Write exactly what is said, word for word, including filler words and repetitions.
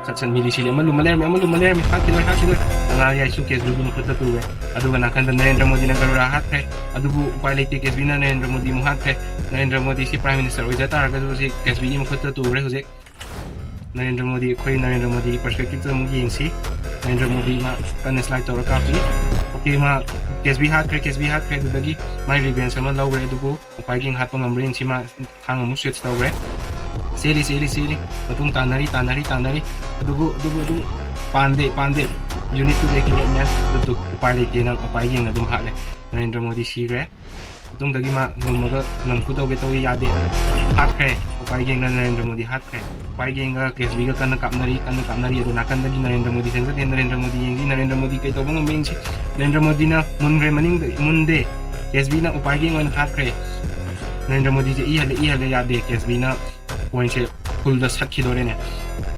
ꯁꯠ ꯁꯠ ꯃꯤꯂꯤ ꯁꯤꯂꯤ ꯑꯃ ꯂꯨꯝꯃ ꯂꯩꯔꯝꯃꯦ, ꯑꯃ ꯂꯨꯝꯃ ꯂꯩꯔꯝꯃꯦ, ꯍꯥꯠꯈꯤꯗꯣꯏ, ꯍꯥꯠꯈꯤꯗꯣꯏ꯫ ꯑꯅꯥ ꯌꯥꯏꯁꯨ ꯀꯦꯁꯕꯤꯒꯤ ꯃꯈꯨꯠꯇ ꯇꯨꯔꯦ꯫ ꯑꯗꯨꯒ ꯅꯥꯀꯟꯗ ꯅꯔꯦꯟꯗ꯭ꯔ ꯃꯣꯗꯤꯅ ꯒꯔꯨꯔꯥ ꯍꯥꯠꯈ꯭ꯔꯦ꯫ ꯑꯗꯨꯕꯨ ꯎꯄꯥꯏ ꯂꯩꯇꯦ, ꯀꯦꯁꯕꯤꯅ ꯅꯔꯦꯟꯗ꯭ꯔ ꯃꯣꯗꯤ ꯑꯃꯨꯛ ꯍꯥꯠꯈ꯭ꯔꯦ꯫ ꯅꯔꯦꯟꯗ꯭ꯔ ꯃꯣꯗꯤꯁꯤ Prime Minister ꯑꯣꯏꯖ ꯇꯥꯔꯒꯁꯨ ꯍꯧꯖꯤꯛ ꯀꯦꯁꯕꯤꯒꯤ ꯃꯈꯨꯠꯇ ꯇꯨꯈ꯭ꯔꯦ꯫ ꯍꯧꯖꯤꯛ ꯅꯔꯦꯟꯗ꯭ꯔ ꯃꯣꯗꯤ, ꯑꯩꯈꯣꯏ ꯅꯔꯦꯟꯗ꯭ꯔ ꯃꯣꯗꯤꯒꯤ perspective ꯇ ꯑꯃꯨꯛ ꯌꯦꯡꯁꯤ꯫ ꯅꯔꯦꯟꯗ꯭ꯔ ꯃꯣꯗꯤ ꯃꯥ ꯀꯟꯅ slide ꯇꯧꯔ ꯀꯥꯞꯄꯤ꯫ Okay, ꯃꯥ ꯀꯦꯁꯕꯤ ꯍꯥꯠꯈ꯭ꯔꯦ, ꯀꯦꯁꯕꯤ ꯍꯥꯠꯈ꯭ꯔꯦ꯫ ꯑꯗꯨꯗꯒꯤ ꯃꯥꯏ revenge ꯑꯃ ꯂꯧꯈ꯭ꯔꯦ꯫ ꯑꯗꯨꯕꯨ ꯎꯄꯥꯏꯒꯦꯡ ꯍꯥꯠꯄ ꯉꯝꯕ꯭ꯔꯥ ꯌꯦꯡꯁꯤ꯫ ꯃꯥ ꯊꯥꯡ ꯑꯃꯨꯛ switch ꯇꯧꯈ꯭ꯔꯦ꯫ ꯆꯦꯜꯂꯤ, ꯆꯦꯜꯂꯤ, ꯆꯦꯜꯂꯤ꯫ ꯃꯇꯨꯡ ꯇꯥꯟꯅꯔꯤ, ꯇꯥꯟꯅꯔꯤ, ꯇꯥꯟꯅꯔꯤ꯫ ꯑꯗꯨꯕꯨ, ꯑꯗꯨꯕꯨ, ꯑꯗꯨ ꯄꯥꯟꯗꯦ, ꯄꯥꯟꯗꯦ꯫ Unit ꯇꯨ ꯂꯩꯈꯤꯕ ꯃꯦꯟ ꯑꯗꯨ ꯎꯄꯥꯏ ꯂꯩꯇꯦꯅ ꯎꯄꯥꯏꯒꯦꯡꯅ ꯑꯗꯨꯝ ꯍꯥꯠꯂꯦ꯫ ꯅꯔꯦꯟꯗ꯭ꯔ ꯃꯣꯗꯤ ꯁꯤꯈ꯭ꯔꯦ꯫ ꯃꯇꯨꯡꯗꯒꯤ ꯃꯥ ꯂꯨꯝꯃꯒ ꯅꯝꯐꯨ ꯇꯧꯒꯦ ꯇꯧꯏ, ꯌꯥꯗꯦ꯫ ꯍꯥꯠꯈ꯭ꯔꯦ꯫ ꯎꯄꯥꯏꯒꯦꯡꯅ ꯅꯔꯦꯟꯗ꯭ꯔ ꯃꯣꯗꯤ ꯍꯥꯠꯈ꯭ꯔꯦ꯫ ꯎꯄꯥꯏꯒꯦꯡꯒ ꯀꯦꯁꯕꯤꯒ ꯀꯟꯅ ꯀꯥꯞꯅꯔꯤ, ꯀꯟꯅ ꯀꯥꯞꯅꯔꯤ꯫ ꯑꯗꯨ ꯅꯥꯀꯟꯗꯒꯤ ꯅꯔꯦꯟꯗ꯭ꯔ ꯃꯣꯗꯤ ꯆꯦꯟꯖꯗꯦ꯫ ꯅꯔꯦꯟꯗ꯭ꯔ ꯃꯣꯗꯤ ꯌꯦꯡꯁꯤ, ꯅꯔꯦꯟꯗ꯭ꯔ ꯃꯣꯗꯤ ꯀꯩ ꯇꯧꯕ ꯉꯝꯕ ꯌꯦꯡꯁꯤ꯫ ꯅꯔꯦꯟꯗ꯭ꯔ ꯃꯣꯗꯤꯅ ꯃꯨꯟꯈ꯭ꯔꯦ, ꯃꯅꯤꯡꯗ ꯃꯨꯟꯗꯦ꯫ ꯀꯦꯁꯕꯤꯅ ꯎꯄꯥꯏꯒꯦꯡ ꯑꯣꯏꯅ ꯍꯥꯠꯈ꯭ꯔꯦ꯫ ꯅꯔꯦꯟꯗ꯭ꯔ ꯃꯣꯗꯤꯁꯦ ꯏ ꯍꯜꯂꯦ, ꯏ ꯍꯜꯂꯦ, ꯌꯥꯗꯦ꯫ ꯀꯦꯁꯕꯤꯅ point ꯁꯦ full ꯗ ꯁꯠꯈꯤꯗꯣꯔꯦꯅꯦ꯫